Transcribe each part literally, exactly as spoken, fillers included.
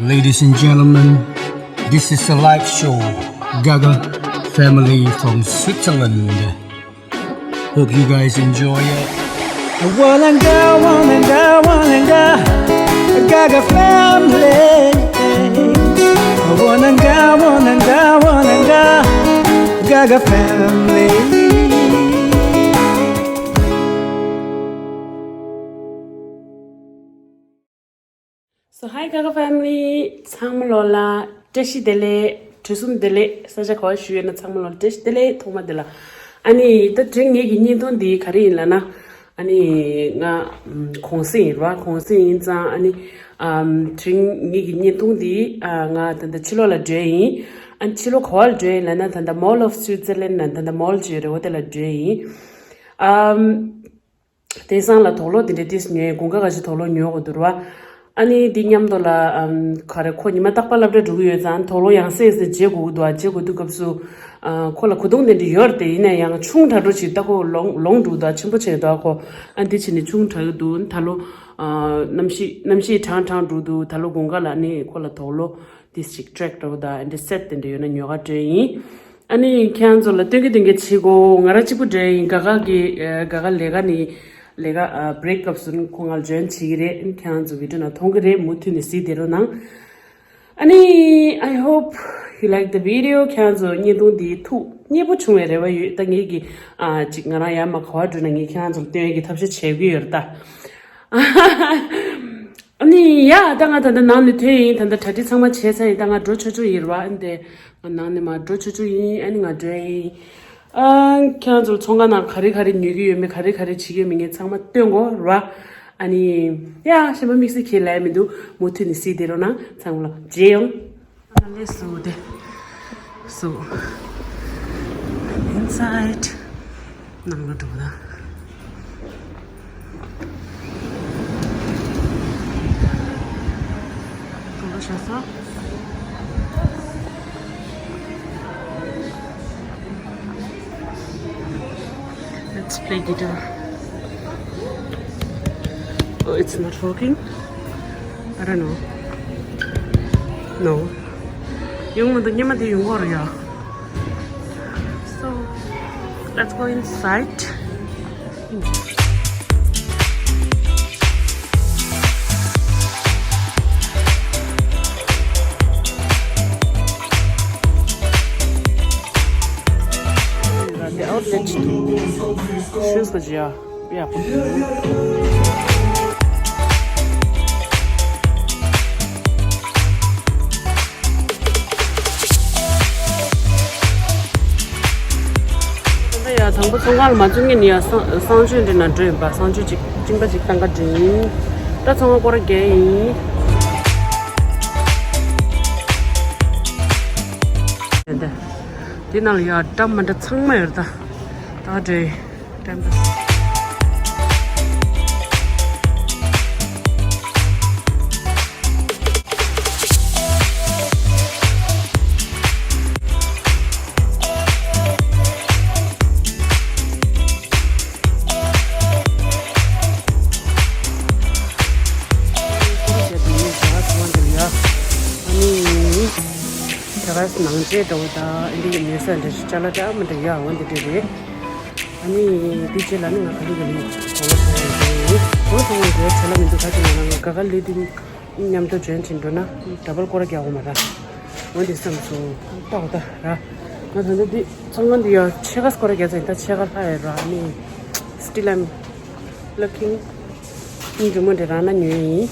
Ladies and gentlemen, this is a live show, Gaga Family from Switzerland. Hope you guys enjoy it. Wananga, wananga, wananga, Gaga family. Wananga, wananga, wananga, Gaga family. So hi Gaga family, ཚང་མ་ལོ་ལ་བཀྲ་ཤིས་བདེ་ལེགས། དུས་གསུམ་བདེ་ལེགས། ས་ཆ་ག་བ་བཞུགས་ཡོད་ན་ཚང་མ་ལོ་ལ་བཀྲ་ཤིས་བདེ་ལེགས། ཐོག་མ་དེ་ལ། ཨ་ནི་ད་དེ་རིང་ངེད་ཀྱི་བརྙན་ཐུང་འདི་ག་རེ་ཡིན་ལབ་ན། ཨ་ནི་ང་གུང་སེང་ཡིན་ར། གུང་སེང་ཡིན་ཙང་ཨ་ནི་ཨམ་དེ་རིང་ངེད་ཀྱི་བརྙན་ཐུང་འདི་ཨ་ང་ད་ལྟ་ཕྱི་ལོགས་ལ་འགྲོ་ཡིན། ཨ་ནི་ཕྱི་ལོགས་ག་བ་ལ་འགྲོ་ཡིན་ལབ་ན་ད་ལྟ་Mall of Switzerland ན་ད་ལྟ་མོལ་ཅིག་ཡོད་རེད། འོ་དེ་ལ་འགྲོ་ཡིན། ཨམ། དེང་སང་ལ་དུག་ལོག་དེ་འདྲ་ཏིས་ཉོས། དགུན་ཁ་ག་ཅིག་དུག་ལོག་ཉོ་དགོས་འདུག་ར། ཨ་ནི་འདི་མཉམ་དུ་ལ་ཨམ་ག་རེ་ཁོ་ཉི་མ་རྟག་པར་སློབ་གྲྭ་འགྲོ་གི་ཡོད་ཙང་དུག་ལོག་ཡང་སེ་སེ་བརྗེ་དགོས་ཀྱི་འདུག་ཨ་བརྗེ་དགོས་དུས་སྐབས་སུ་ཨ་ཁོ་ལ་གོས་ཐུང་དེ་འདྲ་ཡོད་རེད་དེ། ཡིན་ན་ཡང་ཆུང་དྲགས་འགྲོ་ཅིག་ད་ཁོ་ལོང་ལོང་འགྲོ་འདུག་ཆེན་པོ་བྱས་འདུག་ཁོ། ཨ་འདི་བྱས་ནས་ཆུང་དྲགས་ཀྱི་འདུག་ད་ལོ་ཨ་གནམ་གཤིས་གནམ་གཤིས་གྲང་གྲང་འགྲོ་འདུག་ད་ལོ་དགུན་ཁ་ལ་ནི་ཁོ་ལ་དུག་ལོག་ཏིས་ཅིག་ཀྲེག་འདྲ་བོ་དང་འདི་སེ་ཊི་དེ་འདྲ་ཡོད་ན་ཉོ་ག་འགྲོ་ཡིན། ཨ་ནི་ཁྱེད་རང་ཚོ་ལ་སྟོན་གི་སྟོན་གི་བྱེད་གོ། ང་རང་གཅིག་པུ་འགྲོ་ཡིན། ག་ག་གི་ཨ་ག་ག་ལས་ཀ་ནི་ལས་ཀ་ཨ་བྷི་རེག་སྐབས་སུ་ཁོ་ང་ལ་ཇོ་ཡིན་བྱེད་ཀྱི་རེད། ཨ་ནི་ཁྱེད་རང་ཚོ་བི་ཌི་ཡོ་ནང་མཐོང་གི་རེད། མུ་མཐུད་ནས་གཟིགས་བསྡད་རོགས་གནང་། ཨ་ནི་I hope you like the video. ཁྱེད་རང་ཚོ་བརྙན་ཐུང་འདི་ཐུགས་མཉེས་པོ་བྱུང་བའི་རེ་བ་ཡོད། ད་ངེད་ཀྱི་ཨ་ཅིག་ང་རང་ཡར་མར་ག་བ་འགྲོ་ན་ངས་ཁྱེད་རང་ཚོ་ལ་སྟོན་ཡས་ཀྱི་ཐབས་ཤེས་བྱེད་ཀྱི་ཡོད་རེད་ད། ཨ་ནི་ཡ་ད་ང་ད་ལྟ་ནང་ནས་ཐོན་ཡིན། ད་ལྟ་གྲ་སྒྲིག་ཚང་མ་བྱས་ཚར་ཡིན། ད་ང་འགྲོ་ཆོག་ཆོག་ཡིན་ར་བ། ཨ་ནི་ང་ནང་ནས་མར་འགྲོ་ཆོག་ཆོག་ཡིན། ཨ་ནི་ང་འགྲོ་ཡིན། ཨ་ཁྱེད་རང་ཚོ་ཚོང་ཁང་ནང་ག་རེ་ག་རེ་ཉོ་གི་ཡོད་མེད་ག་རེ་ག་རེ་བྱེད་ཀྱི་ཡོད་མེད་ངས་ཚང་མ་སྟོན་གོ་ར་བ། ཨ་ནི་ཡ་གཞན་པ་དམིགས་བསལ་ཁྱེད་ལ་ཡ་མི་འདུག་མུ་མཐུད་ནས་གཟིགས་བསྡད་རོགས་གནང་། ཚང་མ་ལ་མཇལ་ཡོང་། ཨ་ལས་སུ་དེ་སུ་inside ནང་ལ་འགྲོ་ད། གང་ལ་ཤ་ས། Let's play guitar. Oh, it's not working. I don't know. No. ཡོང་མི་འདུག་སྔོན་མ་དེ་ཡོང་གི་རེད་ཡ། So, let's go inside. The outlet. Shoes ག་ཅི་ཡ། ཡག་པོ་འདུག་ད་ལྟ་ཡ་དང་པོ་ཚོང་ཁང་ལ་མ་བཙུགས་ངེས་ནི་ཡ་གསང་གསང་སྤྱོད་འདི་ན་འགྲོ་ཡིན་པ། གསང་སྤྱོད་ཅིག་ཅིང་པ་ཅིག་བཏང་ག་འགྲོ་ཡིན། ད་ཚོང་ཁང་སྐོར་ར་རྒྱག་ཡིན། དེ་ནང་ལ་ཡ་འདྲ་མི་འདྲ་ཚང་མ་ཡོད་རེད་ད། ད་འགྲོ་ཡིན། ད་ག་ནང་ཆེ་འདྲ་བོ་དང་ཨ་འདི་གི་མེད་ས་འདྲ་ཞིག་ཅ་ལག་འདྲ་མི་འདྲ་ཡག་འོ་འདི་འདྲ་རེད། ཨ་ནི་འདི་རྗེས་ལ་ནི་ང་ག་ལེ་ག་ལེ་གོང་ལ་སོང་བ་རེད། གོང་ལ་སོང་བ་རེད་བྱས་ལ་མི་འདུག་ག་ཅི་ན་ང་ག་ག་ལེ་འདི་མཉམ་དུ་ཇོན་བྱེད་འགྲོ་ན་ཌ་བལ་སྐོར་ར་རྒྱག་འོ་མ་ར། འོ་འདི་བསམ་སོང་ལྟ་འོ་ད་ར། ང་ད་ལྟ་འདི་ཚོང་ཁང་འདི་ཡ་ཕྱེད་ཀ་སྐོར་ར་རྒྱག་ཚར་ཡིན། ད་ཕྱེད་ཀ་ལྷག་ཡོད་ར། ཨ་ནི་still I'm looking. ཨིན་འགྲོ་མོ་འདྲ་རང་ན་ཉོས་ཡིན།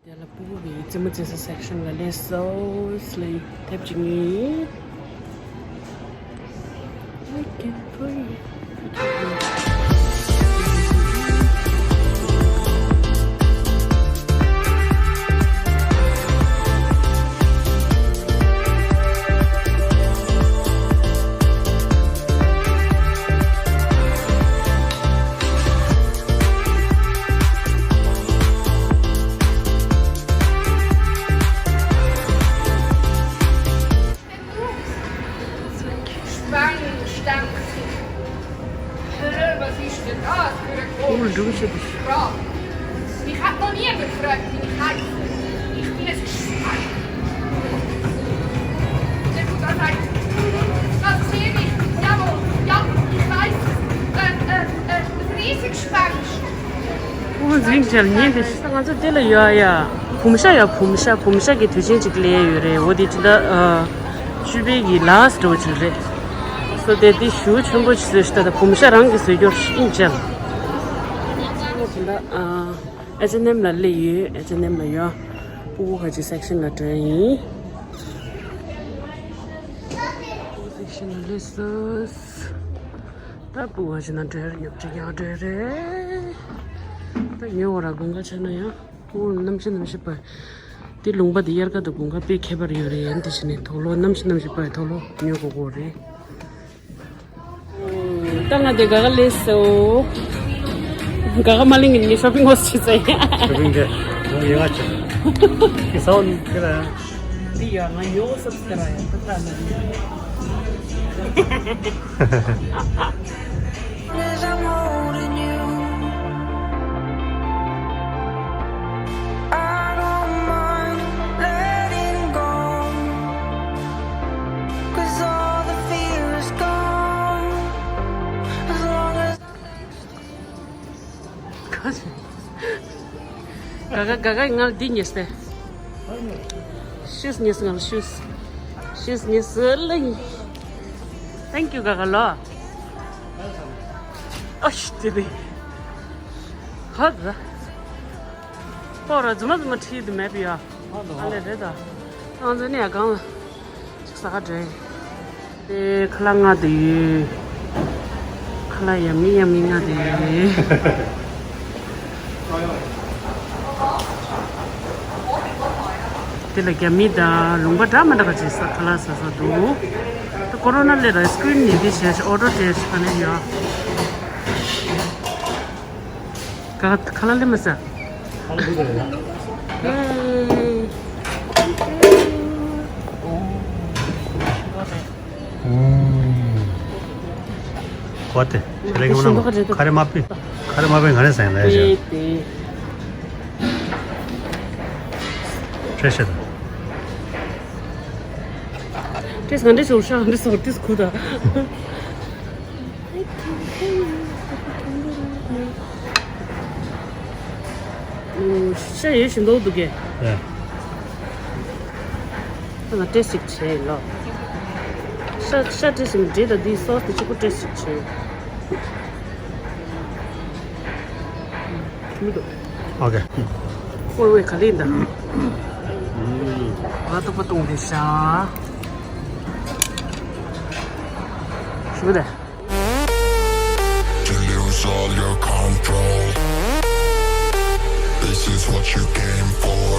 དེ་ལ་སྤུ་གུ་གི་རྩེད་མོ་རྩེ་ས་སེག་ཤན་ལ་སླེབས་སོང་། སླེབས་ཐེབས་ཅིག་ནི། Danke. Hör, was ist denn das für ein komisches Sprach? Mich hat noch niemand gefragt, wie ich heiße. Ich bin es gespannt. Der Mutter sagt, das sehe ich. Jawohl, ja, ich weiß es. Äh, äh, äh, riesig Spanisch. ཨོ་འཛིན་བྱས་ཉིན་དེ་ང་ཚོ་དེ་ལ་ཡོད་ཡ། བུམ་ཤ་ཡ། བུམ་ཤ། བུམ་ཤ་གི་དུས་ཆེན་ཅིག་སླེབས་ཡོད་རེད། འོ་དེ་ཅི་ད་ཨ་བཅུ་པའི་གི་ལཱ་སི་འགྲོ་ཅིག་རེད། སོ་དེ་དེ་ཞུ་ཆེན་པོ་ཅིག་བཟོས་ཤི་ད། ད་བུམ་ཤ་རང་གི་བཟོས་རྒྱུར་ཤིན་ཅལ། ཨེ་ཅི་ཨེན་ཨེམ་ལ་སླེབས་ཡོད། ཨེ་ཅི་ཨེན་ཨེམ་ལ་ཡོད། སྤུ་གུ་ཁ་ཅིག་སེག་ཤན་ལ་འགྲོ་ཡིན། སེག་ཤན་ལ་སླེབས་སོང་། ད་སྤུ་གུ་ཞིག་ན་འགྲོ་ཡ་ཉོབ་ཅིག་ཡང་འགྲོ་རེད། ད་ཉོ་བ་ར་དགུན་ཁ་ཆགས་ན་ཡང་སྤུ་གུ་གནམ་གཤིས་གནམ་གཤིས་པ། དེ་ལུང་པ་དེ་དབྱར་ཁ་དང་དགུན་ཁ་དཔེ་ཁྱད་པར་ཡོད་རེད། ཡང་དེ་བྱས་ནས་དུག་ལོག་གནམ་གཤིས་གནམ་གཤིས་པ་དུག་ལོག་ཉོ་དགོས་ཀྱི་རེད། ད་ང་དེ་ག་ག་སླེབས་སོང་། ག་ག་མ་གླེང་གི་ནི་ཤོ་པིང་ཧོ་སི་ཆི་ཙེ། ཤོ་པིང་དེ་ཡོང་ཡོང་བ་ཆེ། ཁྱེད་ས་བོན་ཁྱེད་ལ་ཡང་། འདི་ཡ་ང་ཉོ་སབ་སི་ཀ་ར་ཡ་ད་ད་ན། I don't mind letting go, 'cause all the fear is gone, as long as ག་ག་ག་ག་ང་འདི་ཉེས་ཏེ། ཤུས་ཉེས་ང་ལ་ཤུས། ཤུས་ཉེས་ལ། Thank you ག་ག་ལོ། ཨ་ཤི་དེ་རེད། ཧ་ད། ཕོ་ར་རྫུན་མ་རྫུན་མ་ཁྲིད་དུ་མེད་པ་ཡ། ཨ་ལེ་རེད་ད། ང་ཚོ་ནས་གང་ལ། ཅིག་ཟ་ག་འདྲེ། དེ་ཁ་ལག་ལྔ་དེ་ཡོད། ཁ་ལག་ཡ་མི་ཡ་མི་ལྔ་དེ་ཡོད། དེ་ལ་རྒྱ་མི་དང་ལུང་པ་འདྲ་མི་འདྲ་ག་ཅིག་ཟ་ཁ་ལག་ཟ་ས་འདུག་ད་ཀོ་རོ་ན་སླེབས་ར་སི་ཀི་རིན་ནས་འདི་བྱས་ཤག་ཨོ་ཌར་བྱས་ཤག་ཨ་ནི་ཡ། ག་ཁ་ལག་ལེན་མ་ཟ། གོ་ཏེ་ཁ་རེ་མ་པི་ཁ་རེ་མ་པི་ང་རེ་ཟ་ཡང་ལ་ཡ་ཤ། ཏེ་ཏེ། ཕྲེ་ཤ་དང་། ཏེས་ང་འདྲེ་ཤོར་ཤ་འདྲེ་སོར་ཏེས་ཁུ་ད། ཤ་ཡོད་བཞིན་འདུག་འདུག་གས། ཨ་ང་ཏེས་ཅིག་བྱས་ལོ། ཤ་ཤ་ཏེས་ཞིམ་འདྲེ་ད་འདི་སོ་སི་དེ་གཅིག་པུ་ཏེས་ཅིག་བྱས། མི་འདུག་ཨོ་ཀེ། ཝེ་ཝེ་ག་ལེ་འདའ། ང་ཏོག་པ་གཏོང་དེ་ཤ། ཞུ་གི་དེ། To lose all your control. This is what you came for.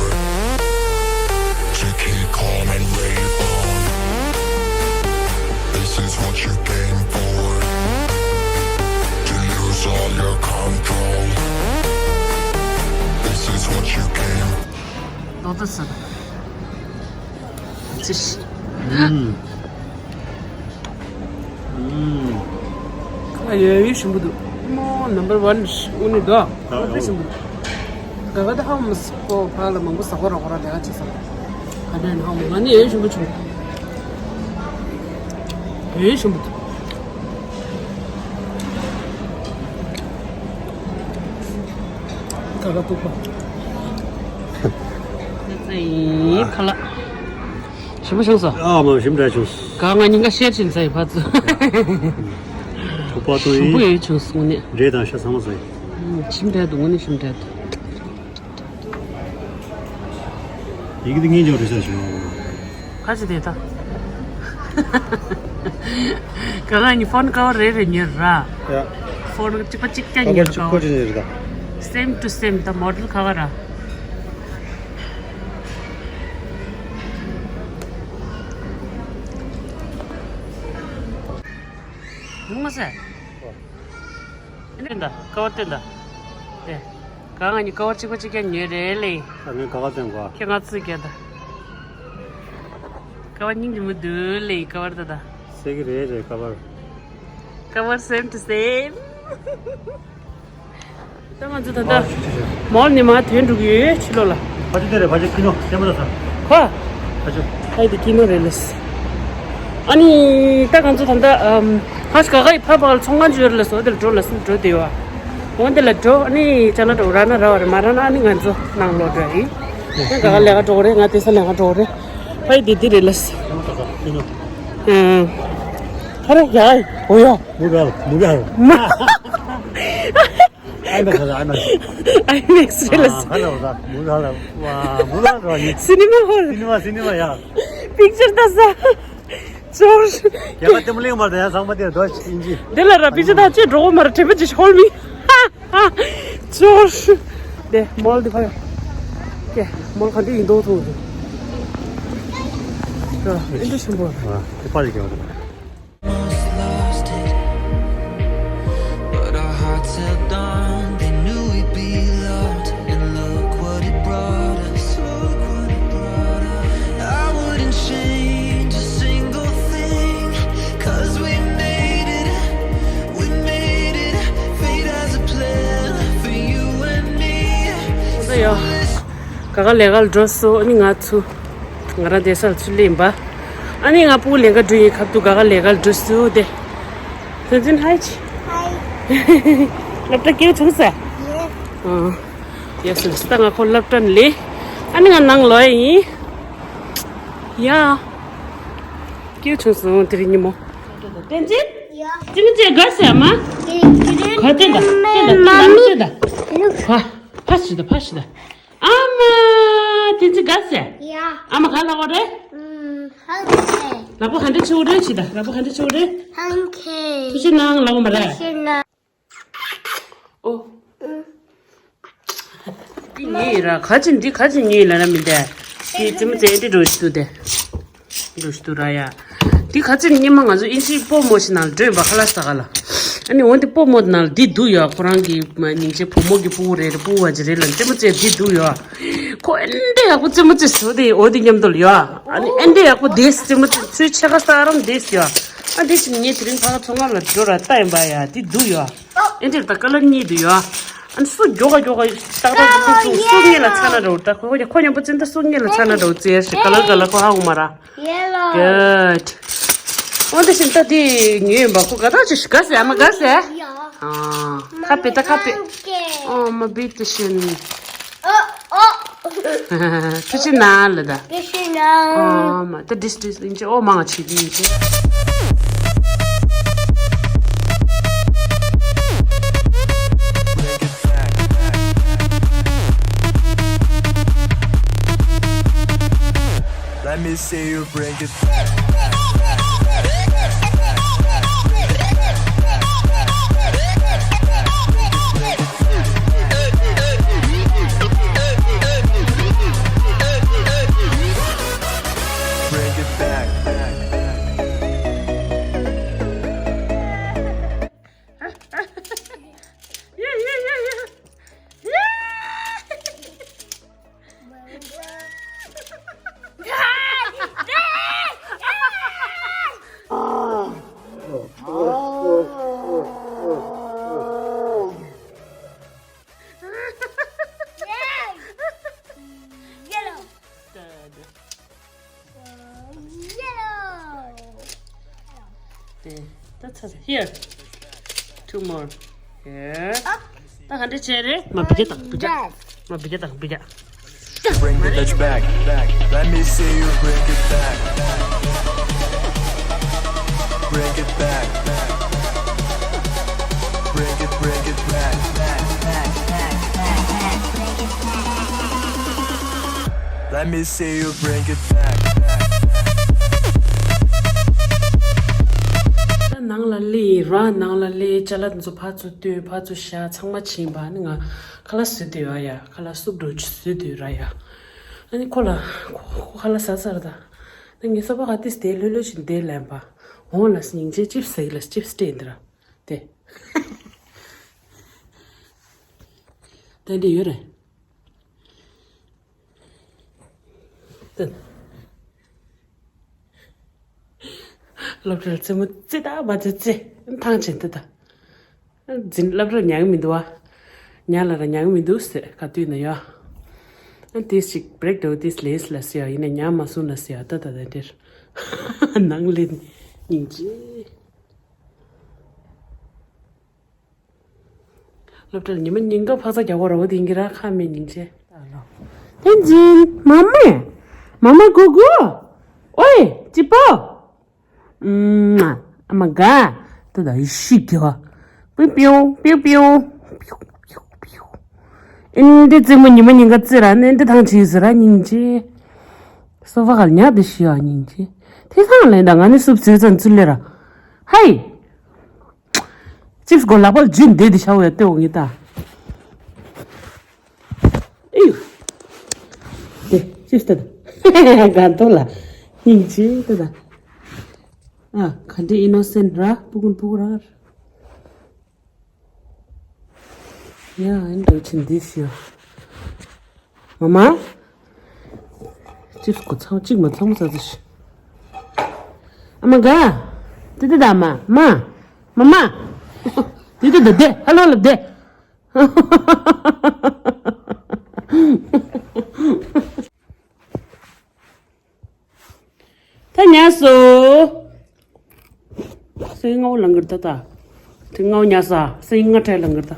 To keep calm and rave on. This is what you came for. To lose all your control. This is what you came. ལོ་ཏོ་སི། ཅིས། ཨུམ། ཨུམ། ཁ་ཡོད་ཡོད་ཞིམ་པོ་འདུག་མོ་ནམ་བར་ཝན་དངོས་གནས་འདུག་ཁ་དཔེ་ཞིམ་པོ་འདུག་ག་ག་ད་ཧ་མ་སི་ཁོ་ཕ་ལ་མང་པོ་ཟ་གོ་ར་གོ་ར་ལས་ཀ་བྱེད་ས། ག་འདྲ་ཡིན་ཧ་མ་ང་ནི་ཡོད་ཞིམ་པོ་བྱུང་། ཡོད་ཞིམ་པོ་འདུག་ག་ག་ཕུག་པ། ཨེ་ཁ་ལག་ཞིམ་པོ་བྱུང་སོང་། ཨ་མ་ཞིམ་དྲག་བྱུང་། ག་ང་གཉིས་ཀ་ཤེར་བྱེད་ཟ་ཡི་ཕ་ཚོ། ཐུག་པ་ཏུ་ཞིམ་པོ་ཡིན། ཡོད་བྱུང་སོང་ནི། འབྲས་དང་ཤ་ཚང་མ་ཟ་ཡི། ཞིམ་དྲག་འདུག་དངོས་གནས་ཞིམ་དྲག་འདུག་ཡི་གེ་འདི་ངེས་འཇོག་རེ་བྱ་བྱུང་། ཁ་ཅི་དེ་ད། ག་ང་གཉིས་ཕོན་ཀ་བར་རེ་རེ་ཉོས་ར། ཡ། ཕོན་གཅིག་པ་གཅིག་རྐྱང་ཉོས་ཀ་བར། ཁོ་ཅི་ཉོས་ར། Same to same ད་མོ་ཌེལ་ཁ་བ་ར། ཡོང་མ་ཟེར། ཨེ་ནི་ད་ཀ་བར་དེ་ད། ཨེ། ག་ང་གཉིས་ཀ་བར་གཅིག་པ་གཅིག་རྐྱང་ཉོས་རེད་ལེ། ད་ངས་ཀ་བར་བསྟན་གོ། ཁྱེད་ང་ཚོས་རྒྱ་ད། ཀ་བར་སྙིང་རྗེ་མོ་འདུག་ལེ་ཀ་བར་ད་ད། ཟེར་གི་རེད་རེད་ཀ་བར། Cover same to same. ད་ང་ཚོ་ད་ལྟ་མོལ་ནས་མར་ཐོན་འགྲོ་གི་ཡོད་ཕྱི་ལོགས་ལ། ཕ་ཆུ་དེ་རེད། ཕ་ཆུ་ཁྱི་ནོ་སེམས་པ་ད་ས། ཧ། ཕ་ཆུ། ཧ་ཡི་དེ་ཁྱི་ནོ་རེད་ལས། ཨ་ནི་ད་ང་ཚོ་ད་ལྟ་ཨམ་ཧ་ཤ་ག་ག་ཡི་ཕ་ཕ་ལ་ཚོང་ཁང་ཅིག་ཡོད་རེད་ལ་སོ་དེ་ལ་འགྲོ་ལ་སོ་འགྲོ་དེ་ཡོད། འོ་དེ་ལ་འགྲོ། ཨ་ནི་ཅ་ལག་འགྲོ་རག་ན་རག་བ་རེད། མ་རག་ན་ཨ་ནི་ང་ཚོ་ནང་ལོག་འགྲོ་ཡིན། ད་ག་ག་ལས་ཀ་འགྲོ་གི་རེད། ང་དེ་ས་ལས་ཀ་འགྲོ་གི་རེད། ཕ་ཡི་དེ་དེ་རེད་ལས། ཨ་ཧ་ར་ཡ་ཡི་འོ་ཡ། movie hall, movie hall. ཨའི་མེག་སི་ཨའི་མེག་སི། ཨའི་མེག་སི་རེད་ལ། ཧ་ལ་ཧ་ལ། movie hall. ཝ། movie hall ར་ནི། སི་ནི་མ་ཧོལ། སི་ནི་མ། སི་ནི་མ་ཡ། པིག་ཅར་ལྟ་ས། ཅོར། རྒྱ་གར་ལྟད་མོ་གླེང་མ་རེད་ཡ། ཚང་མ་དེ་རྡོ་ཆེ་ཨིན་ཇི། དེ་ལ་ར་པིག་ཅར་ལྟ་ཅེས་འགྲོ་གོ་མ་ར་དྲན་པ་ཅིག་ཧོལ་མི། ཅོར། དེ་མོལ་དེ་ཕ་ཡ། ཀྱེ་མོལ་ག་འདྲ་ཡིན་མདོག་མཐོང་འདུག་ཨེ་འདྲ་ཆེན་པོ། ཨ་དེ་ཕ་ལ་རྒྱ་གར། Almost lost it, but our hearts held on. They knew we'd be loved, and look what it brought us. I wouldn't change a single thing, 'cause we made it, we made it. Fate has a plan for you and me. So let's ག་ག་ལས་ཀ་ལ་འགྲོ་སོང་། ཨ་ནི་ང་ཚོ་ང་རང་བསྡད་ས་ལ་ཚུར་སླེབས་པ། ཨ་ནི་ང་ཕྲུ་གུ་ལེན་ག་འགྲོ་ཡི་ཁབ་ཏུ་ག་ག་ལས་ཀ་ལ་འགྲོ་སོང་དེ། བསྟན་འཛིན་ཧའི། ཧའི། སློབ་གྲྭ་སྐྱིད་པོ་བྱུང་ས། ཡེ། ཨ། ཡེ་སི་ཡེ་སི། ད་ང་ཁོ་སློབ་གྲྭ་ནས་ལེན། ཨ་ནི་ང་ནང་ལོག་ཡ་ཡིན། ཡ། སྐྱིད་པོ་བྱུང་སོང་དེ་རིང་ཉིན་མོ། བསྟན་འཛིན། ཡ། ཅི་མི་ཅི་དགའ་ས་མ། ག་དེ་ད་དེ་ད་དེ་ད་དེ་ད། ཕ་ཕ་ཤི་ད་ཕ་ཤི་ད། ཨ་མ། དེ་ཚེ་དགའ་སེ། ཡ། ཨ་མ་ག་ལ་བ་རེད། ཧང་ཁེ། ལག་པ་ག་འདྲ་ཆེ་བོ་རེད་ཅི་ད། ལག་པ་ག་འདྲ་ཆེ་བོ་རེད། ཧང་ཁེ། ཐུགས་རྗེ་གནང་། ལག་པ་མ་རེད། ཐུགས་རྗེ་གནང་། ཨོ། འདི་ཉོས་ཡིན་ར། ག་ཅི་འདི་ག་ཅི་ཉོས་ཡིན་ལ་ན་མི་འདས། དེ་རྩེད་མོ་རྩེ་འདི་འགྲོ་ཞིག་ཏུ་དེ། འགྲོ་ཞིག་ཏུ་ར་ཡ། འདི་ག་ཚོད་སྙེ་མ། ང་ཚོ་ཨིན་ཇི་སྤོ་མོ་ཞིག་ནང་ལ་འགྲོ་ཡིན་པ། ཁ་ལག་ཟ་ག་ལ། ཨ་ནི་འོ་འདི་སྤོ་མོ་ནང་ལ་འདི་འདུག་ཡོད། ཁོ་རང་གི་མ་སྙིང་རྗེ་བུ་མོ་གི་སྤུ་གུ་རེད། སྤུ་གུ་བ་ཅིག་རེད་ལ། རྩེད་མོ་རྩེ་འདི་འདུག་ཡོད། ཁོ་ཨེ་འདྲ་ཡག་པོ་རྩེད་མོ་རྩེ་བཟོ་དེ་འོ་འདི་མཉམ་དུ་ལ་ཡོད། ཨ་ནི་ཨེ་འདྲ་ཡག་པོ་དེ་རྩེད་མོ་རྩེ་ཚུལ་ཆེ་ཁ་ས་རམ་དེ་ཡོད། ཨ་འདི་ཞིག་ངས་དེ་རིང་ཕ་ག་ཚོང་ཁང་ལ་འགྲོ་ར་ལྟ་ཡིན་པ་ཡ། འདི་འདུག་ཡོད། ཨེ་འདྲ་ད་ཀ་ལར་གཉིས་འདུག་ཡོད། ཨ་ནི་སུ་མགྱོགས་ག་མགྱོགས་ག་ཏག་ཏག་ཏག་ཏག་སུ་སུ་ངེད་ལ་ཚ་ན་འདྲ་བོ། ད་ཁོ་ཁོ་མཉམ་པོ་རྩེ་འདི་སུ་ངེད་ལ་ཚ་ན་འདྲ་བོ་རྩེ་ཡ་ཞིག་ག་ལར་ག་ལར་ཁོ་ཧ་གོ་མ་ར། Yellow. Good. འོ་འདི་བཞིན་ད་འདི་ཉོས་ཡིན་པ། ཁོ་དགའ་ཐག་ཆོད་ཤིག་དགའ་ཟེར། ཨ་མ་དགའ་ཟེར། Yeah. ཨ། ཁ་པེ་ད་ཁ་པེ། Monkey. ཨོ་མ་བི་དེ་བཞིན། Oh, oh. ཐུགས་རྗེ་གནང་ལ་ད། ཐུགས་རྗེ་གནང་། ཨོ་མ་ད་དིས་དིས་ཡིན་ཅི། ཨོ་མ་ང་ཆེ་གི་ཡིན་ཅི། Let me see you bring it back. Bring it back. Yeah, yeah, yeah, yeah. Yeah. Yellow. Yellow. There. That's it. Here. Two more. Here. Up. ད་ག་འདྲ་བྱས་རེད། མ་བི་ཀ་དང་བི་ཀ། Yes. མ་བི་ཀ་དང་བི་ཀ། Bring the bitch back. Let me see you bring it back. Bring it back. Bring it, bring it back. Let me see you bring it back. ད་ནང་ལ་སླེབས་ར། ནང་ལ་སླེབས། ཅ་ལག་འདི་ཚོ་ཕར་ཚུར་བཏོན། ཕར་ཚུར་བཞག་ཚང་མ་བྱས་པ། ཨ་ནི་ང་ཁ་ལག་བཟོས་བསྡད་ཡོད་ཡ། ཁ་ལག་སུབ་འགྲོ་བཟོས་བསྡད་ཡོད་ར་ཡ། ཨ་ནི་ཁོ་ལ་ཁོ་ཁོ་ཁ་ལག་ཟ་ཚར་ད། ད་ངས་སོ་ཕ་ག་ཏིས་དེ་ལྷོད་ལྷོད་བཞིན་བསྡད་ལན་པ། འོང་ལ་སྙིང་རྗེ། ཅིབ་སི་ཟ་གི་ལ། ཅིབ་སི་སྤྲད་འདི་ར་དེ། ད་འདི་ཡོད་རེད། ད། སློབ་གྲྭར་རྩེད་མོ་རྩེ་ད་མ་རྩེ་རྩེ། ཐང་ཆེན་ཏེ་ད། འཛིན་སློབ་གྲྭར་ཉན་གི་མི་འདུག་བ། ཉན་ལ་ར་ཉན་གི་མི་འདུག་ཟེར་ག་དུས་ན་ཡོད། ཨ་དེ་ཞིག་བྷི་རེག་འགྲོ་དེ་ལས་ལ་ཟེར་ཡ་ཡིན་ན་ཉན་མ་སོང་ན་ཟེར་ཡ་ད་ད་ད་འདིར། ནང་ལེན་སྙིང་རྗེ། སློབ་གྲྭར་ཉི་མ་ཉིན་གང་ཕག་ཚ་རྒྱག་གོ་ར་བོ་དེ་ཡིན་གྱི་ར་ཁ་མེད་སྙིང་རྗེ། བསྟན་འཛིན། མ་མ། མ་མ་གུ་གུ། ཨོའི་ཅི་པོ། ཨ་མ་དགའ། ད་ད་ཡི་ཤི་གི་བ། པིའུ་པིའུ་པིའུ་པིའུ། པིའུ་པིའུ་པིའུ། ཨིན་འདི་རྩེད་མོ་ཉི་མ་ཉིན་ག་རྩེ་ར་ནི་འདི་ཐང་ཆད་ཟེར་ར་སྙིང་རྗེ། སོ་ཕ་ག་ལ་ཉག་འདི་ཤི་ཡ་སྙིང་རྗེ། དེ་ཐང་ལེན་ད་ང་ནི་སུབ་ཟེར་ཙམ་ཚུལ་ལེ་ར། ཧའི། ཅིབས་གོ་ལག་པ་ལ་ཇུས་འདེད་དེ་ཤ་བའི་ལྟོས་འོང་ངེ་ད། ཨིའུ། དེ་ཅིབས་ལྟ་ད། ག་ཏོ་ལ། སྙིང་རྗེ་ལྟ་ད། ཨ་ག་འདྲའི་ཨི་ནོ་སེན་ར་སྤུ་གུན་སྤུ་གུ་ར། ཡ་ཨིན་འགྲོ་ཆེན་འདི་ཤི་ཡ། མ་མ། ཅིབས་གོ་ཚང་གཅིག་མ་ཚང་མ་ཟ་ཟ་ཤི། ཨ་མ་དགའ། དེ་དེ་ད་མ་མ། མ་མ། དེ་དེ་ད་དེ་ཧ་ལོ་ལབ་དེ། ད་ཉལ་སོ། སེང་ལྔ་བོ་ལང་གིར་ད་ད། དེ་ལྔ་བོ་ཉལ་ས་སེང་ལྔ་ཁྲལ་ལང་གིར་ད།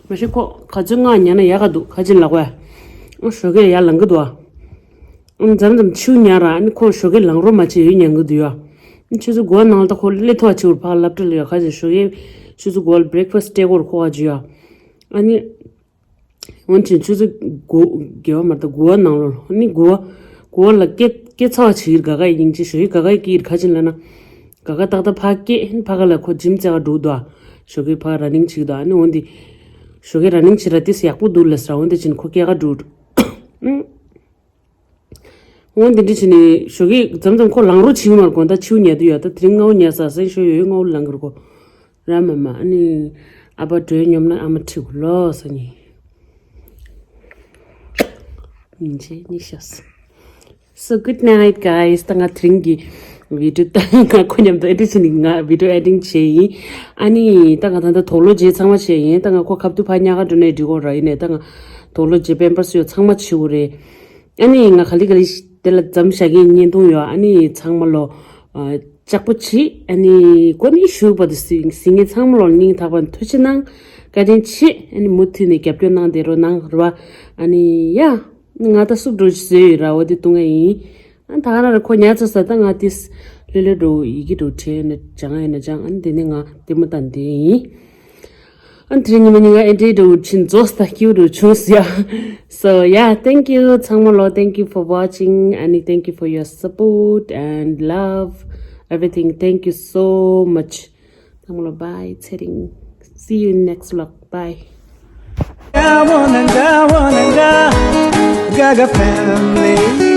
མ་ཤི་ཁོ་ག་ཚོད་ལྔ་ཉལ་ན་ཡག་ག་འདུག་ག་ཅིན་ལག་པས། ཨོ་ཞོགས་ཀས་ཡར་ལང་གི་འདུག་ཨ། ཨང་མཚམས་མཚམས་ཆུ་ཉལ་ར་ཨ་ནི་ཁོ་ཞོགས་ཀས་ལང་རོགས་མ་བྱེད་ཡོད་ཉན་གི་འདུག་ཡ། ཨ་ཆུ་ཚོད་དགུ་པ་ནང་ལ་ད་ཁོ་སླེ་ཐོག་ཆུ་བུར་ཕག་སློབ་གྲྭ་ལ་ཡོད་ཁ་ཅིག་ཞོགས་ཀས་ཆུ་ཚོད་དགུ་པ་ལ་བྷི་རེག་ཕ་སི་སྤྲད་སྐོར་ཁོ་བ་ཅི་ཡ། ཨ་ནི། འོན་ཀྱང་ཆུ་ཚོད་དགུ་དགུ་པ་མ་རེད་ད་དགུ་པ་ནང་ལོ་ཨ་ནི་དགུ་པ་དགུ་པ་ལ་སྐད་སྐད་ཚ་བ་ཆི་ཡིར་ག་ག་ཡིན་ཅི་ཞོགས་ཀས་ག་ག་ཡི་སྐད་ཡིར་ཁ་ཅིག་ལ་ན། ག་ག་ཏག་ཏག་ཕ་སྐད་ཕ་ག་ལ་ཁོ་ཇིམ་རྩེ་ག་འགྲོ་འདུག་ཨ། ཞོགས་ཀས་ཕ་ར་ནིང་བྱེད་ཀྱི་འདུག་ཨ་ནི་འོན་ཏེ། ཞོགས་ཀས་ར་ནིང་བྱེད་ར་ཏིས་ཡག་པོ་འདུག་ལ་ཟེར་འོན་ཏེ་ཅིན་ཁོ་སྐད་ག་འགྲོ། འོ་འདི་འདྲ་བྱས་ནས་ཞོགས་ཀས་མཚམས་མཚམས་ཁོ་ལངས་རོགས་བྱེད་ཀྱི་མ་རེད་དགོང་དག་ཆུ་ཉལ་དུས་ཡོད་ད་དེ་རིང་སྔ་བོ་ཉལ་ས་སེང་ཤོ་ཡོད་སྔ་བོ་ལངས་ཀྱི་རེད་གོ། ར་མ་མ་ཨ་ནི་ཨ་ཕ་བྲོས་སྙོམས་ན་ཨ་མ་ཁྲིད་གོ་ལོ་ས་ཉི། ཉིན་བྱེད་གཉིད་ཤོག So good night guys. ད་ང་དེ་རིང་གི་བི་ཌིའོ་ད་ང་ཁོ་མཉམ་དུ་ཨེ་ཌིཊ་བྱས་ནས་ང་བི་ཌིའོ་ཨེ་ཌིཊ་བྱས་ཡིན། ཨ་ནི་ད་ང་ད་ལྟ་དོག་ལོ་རྗེས་ཚང་མ་བྱས་ཡིན། ད་ང་ཁོ་ཁ་ཐུག་ཕ་ཉག་ག་འགྲོ་ནས་འགྲིག་གོ་ར་ཡིན་ནས་ད་ང་དོག་ལོ་རྗེས་པེམ་པར་སི་ཡོད་ཚང་མ་བྱེད་དགོས་རེད། ཨ་ནི་ང་ག་ལེ་ག་ལེ་དེ་ལ་འཛམ་བཞག་གི་བརྙན་ཐུང་ཡོད། ཨ་ནི་ཚང་མ་ལོ་ལྕགས་པོ་བྱེད། ཨ་ནི་གོ་ནི་ཞུ་བ་དུ་སི་སི་ངེ་ཚང་མ་ལོ་སྙིང་ཐག་པ་ཐུགས་རྗེ་གནང་། བཀའ་དྲིན་ཆེ། ཨ་ནི་མུ་མཐུད་ནས་རྒྱབ་སྐྱོར་གནང་བསྡད་རོགས་གནང་ར་བ། ཨ་ནི་ཡ། ང་ད་སུབ་འགྲོ་ཞིག་བཟོས་ཡོད་ར་བ་དེ་བཏུང་ངེ་ཡིན། ཨ་ད་ག་རང་ར་ཁོ་ཉལ་ཚར་ས་ད་ང་དེ་ལྷོད་ལྷོད་འགྲོ་ཡི་གེ་འགྲོ་བྲིས་ན་སྦྱང་ཡིན་ན་སྦྱང་ཨ་ནི་དེ་ནས་ང་ལྟད་མོ་ལྟ་འདི་ཡིན། ཨ་དེ་ཉི་མ་ཉིན་ང་ཨེ་འདྲའི་འགྲོ་ཕྱིན་རྫོགས་ད་སྐྱིད་འགྲོ་བྱུང་ཟེར། So yeah, thank you ཚང་མ་ལོ། Thank you for watching and thank you for your support and love, everything. Thank you so much. ཚང་མ་ལོ་bye ཚེ་རིང་། See you in next vlog. Bye. Gaga family.